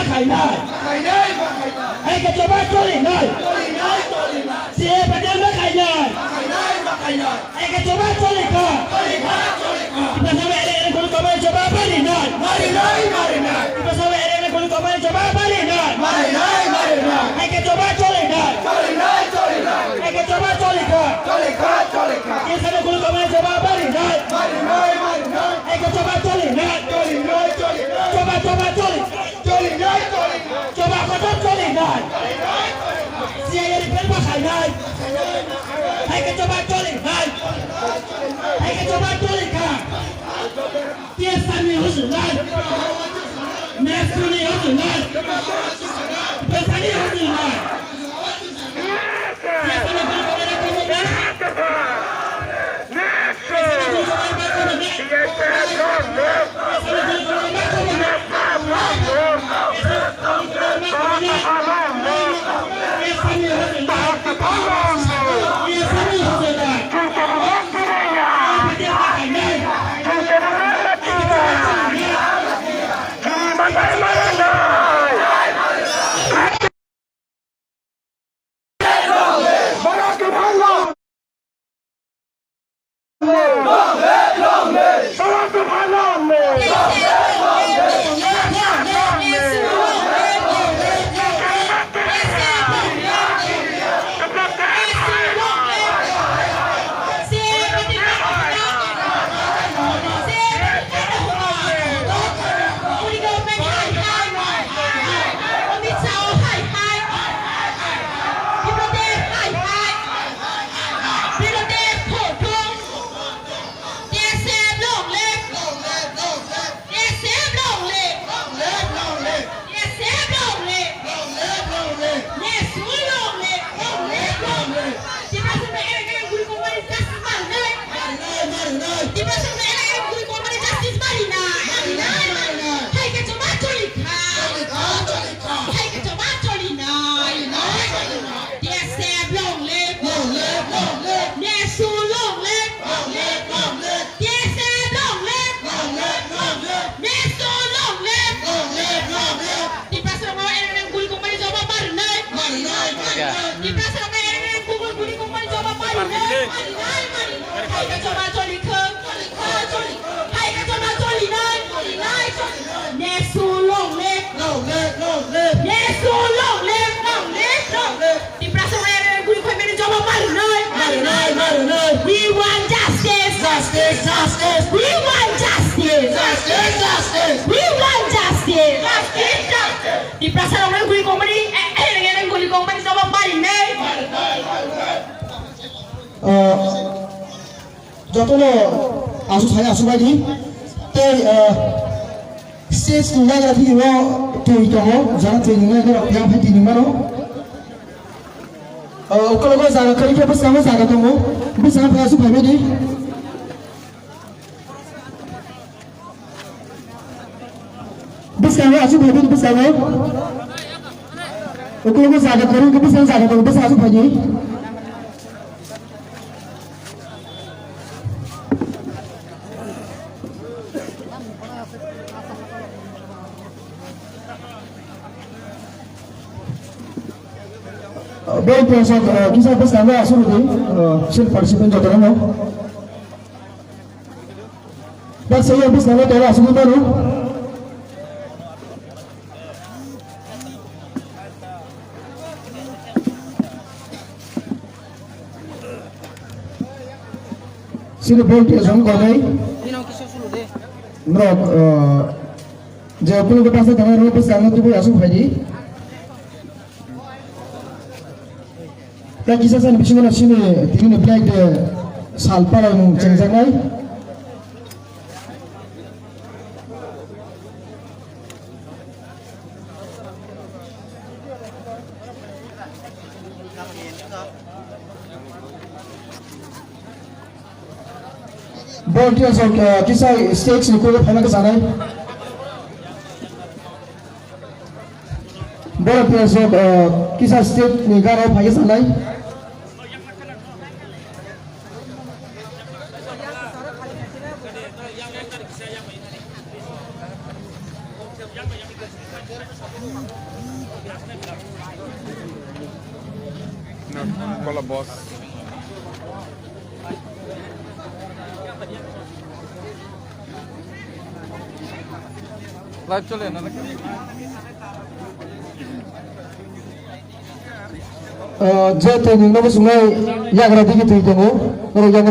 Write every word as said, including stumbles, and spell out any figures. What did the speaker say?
Khainai. Khainai, ma khainai. Hai khe choba cholinai. Cholinai, cholinai. C A A Patel ma khainai. Ma khainai, ma khainai. Hai khe choba cholikha. Cholikha, cholikha. Tiprasa bai ere ere kunu komai choba parinai. Marinai, marinai. Tiprasa bai ere ere kunu komai choba parinai. Marinai, marinai. Hai khe choba cholinai. Cholinai, cholinai. Hai khe choba cholikha. Cholikha, cholikha. Tiprasa bai kunu komai choba parinai. Marinai, marinai. Hai khe choba cholinai. Cholinai, cholinai. Choba, choba choli. Cholinai, cholinai. Choba kotor cholinai. C A A ni pen bo khainai. Hai khe choba cholinai. Hai khe choba cholikha. Tiprasa ni hojinai. Next ni hojinai. Tiprasa ni hojinai. T S F long live! Long live, long live! T S F long live! Long live, long live! T S F long live! Long live, long live! Nesu long live! Long live, long live! Tiprasa no ere ere guri company justice marinai! Marinai, marinai! Tiprasa no ere ere guri company justice marinai! Marinai, marinai! Hai khe choba cholikha! Cholikha, cholikha! Hai khe choba cholinai! Cholinai, cholinai! T S F long live! Long live, long live! Nesu long live! Long live, long live! T S F long live! Long live, long live! Nesu long live! Long live, long live! Tiprasa rok ere ere guri company joba marinai! Marinai, marinai! Tiprasa rok ere ere guri company joba marinai! Marinai, marinai! Hai khe choba cholikha! Hai khe choba cholinai! Nesu long live! Long live, long live! Nesu long live! Long live, long live! Tiprasa rok ere ere guri company joba marinai! Marinai, marinai! We want justice! Justice, justice! We want justice! Justice, justice! We want justice! Justice, justice! Tiprasa rok ere ere guri company, ere ere guri company joba marinai! Ah, jotono aswk sai aswk bai di. Tei, ah, stage ni nagra thik no twi tongo, jara twi ni nagra yang phai twi ni mano. Ah, ukologo jaga kari khe bwskango jaga tongo, bwskango phai aswk phai bai di. Bwskango aswk phai bai di bwskango. Ukologo jaga kari khe bwskango jaga tongo, bwskango aswk phai di. Bel piyasok, eh, kisa bwskango aswk di, eh, sini participant jotono. Baksa yang bwskango tela aswk di mano. Sini bel piyasok korai. Norok, eh, je pulugo basa tangna rok bwskango tubui aswk phai di. Tei kisa sani bisingo no sini tini ni flag de sal palai mung chengjaknai. Volunteers rok, eh, kisa stage ni kolo phaina khe sanai. Borok piyasok, eh, kisa stage ni gana o phai sanai. Kola boss. Live chole na. Ah, je twi nwng no bwswngnai yagra digi twi tongo. Norok yagra